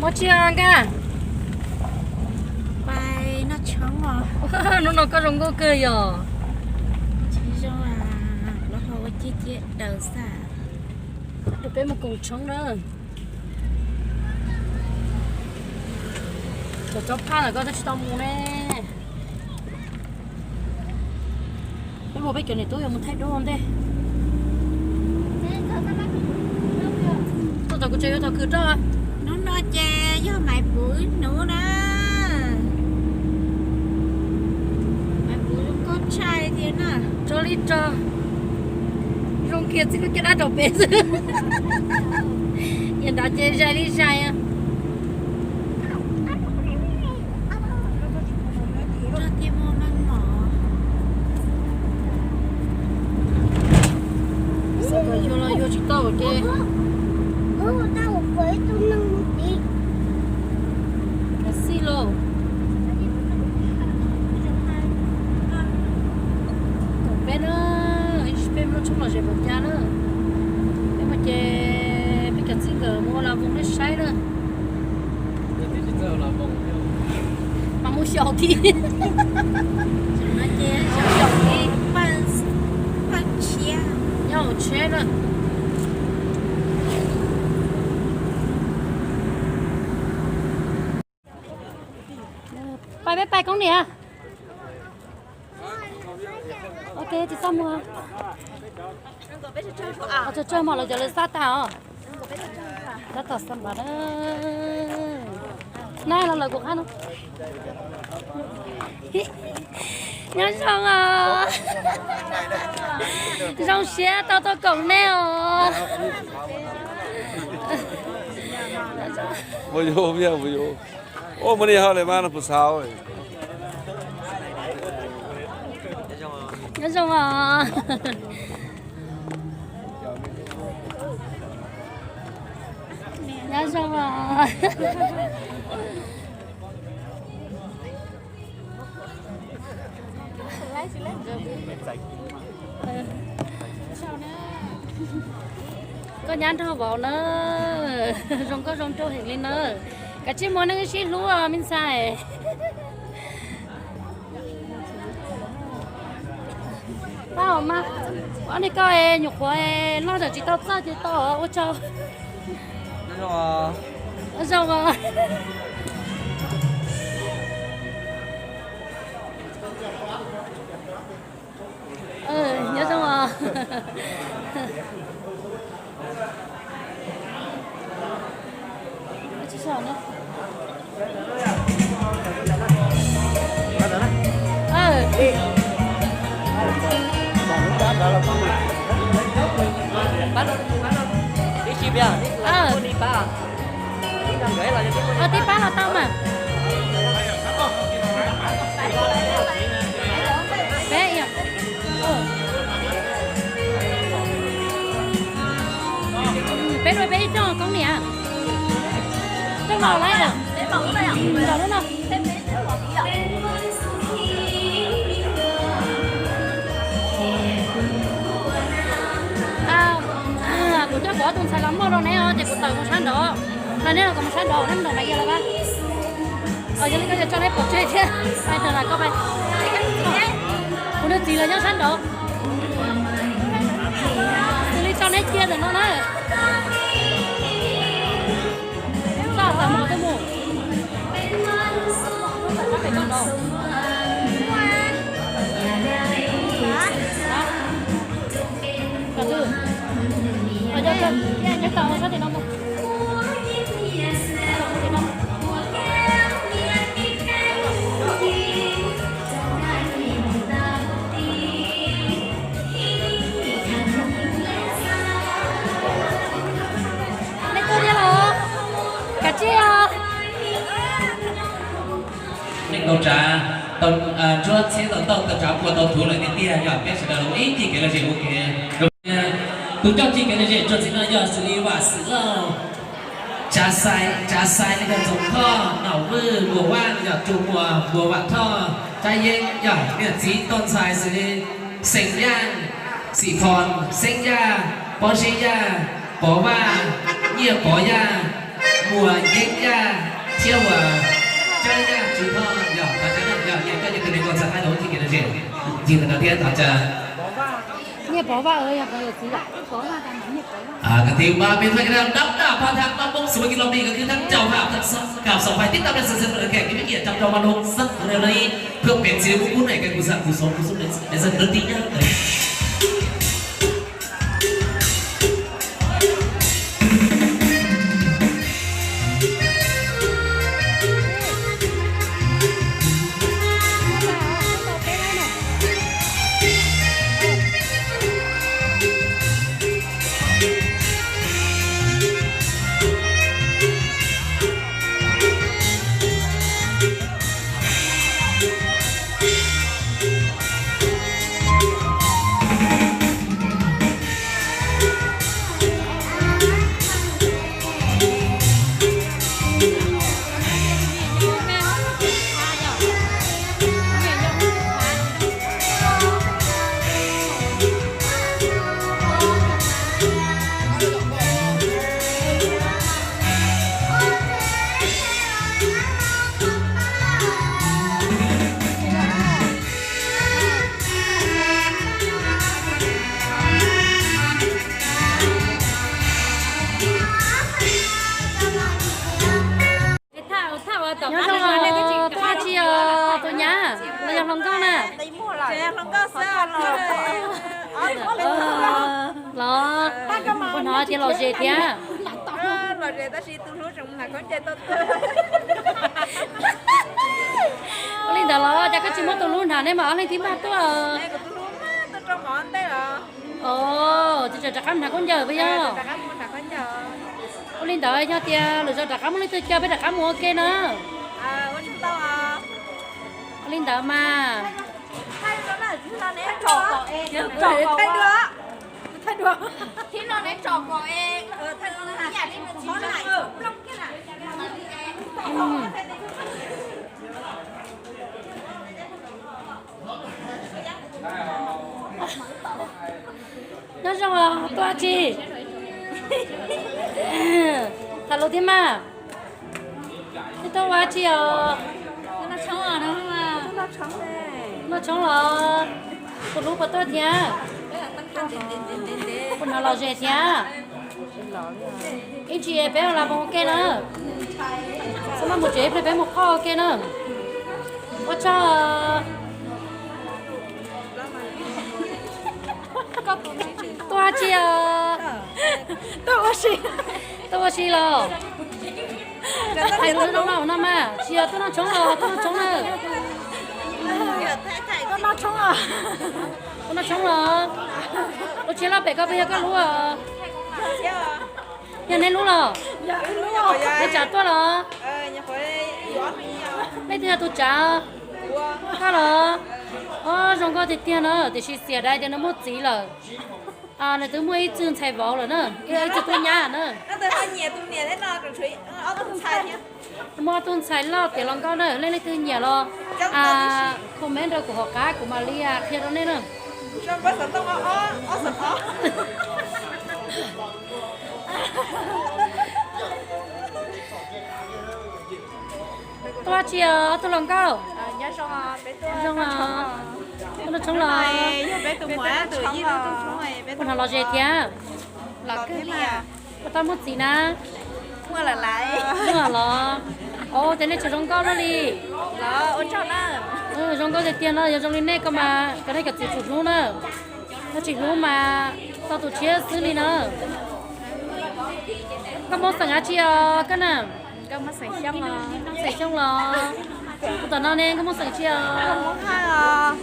Ua tsi nkaj? Pais noj tshoob os. Hnub no koj zoo nkauj kawg yog. Tsis zoo, lawv ho ua ciaj ciaj daws xwb. Peb mus koom tshoob na. Cov tsob phaj lawm koj twb tsis tau mus ne. Peb mus peb cov niam tub yuav mus thaij duab ua ntej. Tuaj tau kuv tsev yuav tau khwv roj. Hnub no ces yog Maiv Puv hnub na. Maiv Puv zoo nkauj tshaj thiab na. Rog li rog. Zoo kiag txij lub caj dab rau pem xwb. Yam nrad ces zais li zais. Rog thiaj muaj meej mom. Xav kom yuag los yuag tsis tau ces. Kav xij los. Koom peb na, ib tsam peb lub tshoob los zem npaum cas na. Peb mus ces peb cov txij nkawm mus ua las voos nej saib na. Mas mus xyaum thiab. Xyaum thiab, nyob hauv tsheb na. Pais peb pais koob niam. Ok, tsis txaj muag. Tsawg tsawg mos lawv cov lawv xab tas os. Tab tom xab npav na. Nai los lawv kuv qab no. Nyob zoo os. Zoo siab tau tuaj koom nej os. Ua yus, ua yus. Ua muaj nej ho li mas no puas xav. Nyob zoo os. Nyob zoo os. Koj nyab nraug vauv na, zoo nkauj zoo nraug heev li na. Kav tsij muaj neej sib hlub me ntxhais. Pab os mas, ob niag koj nyuam qhuav loj tawm tsis tau txawj ces tau ua tsaug. Zoo os. Nyob zoo os. Tib pab los tau mas. Peb, peb ib rooj koob niam. Rooj no lawm. Lub no. Kuv coj kuv ob tug ntxhais los muaj rau neb os, ces kuv tawm mus sab nraud. Los neb los kuv mus sab nraud, neb mus nraum Maiv Yias los pab. Yog li koj yuav tso neb pov tseg thiab, pais tawm los koj pais. Kuv nws txiv los nyob sab nraud. Xws li tso neb cia ntawm no na. Txoj tawm mus twb mus. Pem koj nraud. Kom twg? Nyob tau sab tim no mus. Nej tuaj thiab los? Kav tsij os. Neeg tau tsav, tau ntsuab txhiab tau tauj tau tsav puag tau thuv lawm tiag tiag, yog peb sawv daws los ib ncig kev lom zem ua ke. Tus coj ncig kev lom zem txuas ntxiv no yog xws li Vam Xwm Lauj, Tsav Xais, Tsav Xais no yog Ntxoov Thoj, Nom Vwj, Muas Vaj no yog Tsuas Muas, Muas Vam Thoj, Tsab Yeeb yog niam txiv toj ntxhais xws li Xeem Yaj, Xim Phos, Xeeb Yaj, Pob Zeb Yaj, Pov Vaj, Nyiaj Pov Yaj, Muam Yeeb Yaj thiab uas Tsab Yaj Tswv Thoj yog thov caw, yog yog koj yog tus neeg uas txav qaib los hauv txoj kev lom zem, yog li ntawd thiab thov caw. Koj thiab mas peb thaij rau dab dab pha thab pab poob xus kis los pis ko khwb thab cau ha kam xom phai tib tau ple xwm xwm rau khej kis pib kiam cov rau ma lub xab no li, phwj pem txiv li kub kub neej kej kuv xav kuv xov kuv xub neej xeeb rau tib nyab. Nyob zoo, tuaj dab tsi os tus nyab, los yog hluas nkauj na? Los, puas hnov tias lom zem thiab? Ua li ntawd los cas koj tsis muab tus hlub hnav ne mas ob leeg thiaj mag tuaj? Os, tsis tseem rov qab mus hnav khaub ncaws puas yog? Ua li ntawd yog tias lwm zaus rov qab muaj leej twg caw peb rov qab mus ua ke na. Ua li ntawd mas. Nyob zoo, tuaj dab tsi? Tham lus thiab mas. Neb tuaj ua dab tsi os? Noj tshoob los? Tus hlub puas tuaj thiab? Puas hnov lom zem thiab? Ib ntsis peb los mus ua ke na. Txhob maj mus tsev, peb mus qhov ua ke na. Ua tsaug. Tuaj dab tsi os? Tuaj ua si los? Hais lus zoo no mas, tsis yog tuaj noj tshoob los? Tuaj noj tshoob na. Tuaj noj tshoob los? Tus tshiab loj pem ko puas yog koj hlub os? Yog neb hlub los? Neb tsav tuaj los? Leej twg yog tus tsav? Koj los? Os, zoo nkauj tiag tiag na, tiam sis xiam dai tias nws muaj txiv lawm. Nws twb muaj ib txwg ntxhais vauv lawm na, ib txwg tub nyab na. Muaj ob tug ntxhais loj tiav los nkauj na, leej leej twg nyiam los comment rau kuv hauv qab kuv mam li qhia rau nej na. Tuaj dab tsi os ob tug hluas nkauj? Zoo, tuaj noj tshoob los? Puas hnov lom zem thiab? Puas tau muaj txiv na? Muaj los? Os, ces nej tseem zoo nkauj luaj li. Zoo nkauj tiag tiag no, yog zoo li nej ko mas kom nej cov txiv tsum hlub na. Yog tsis hlub mas tau tus tshiab xwb li na. Koj muaj xeem dab tsi os koj na? Xeem Xyooj los? Kuv tom no ne, koj muaj xeem dab tsi os?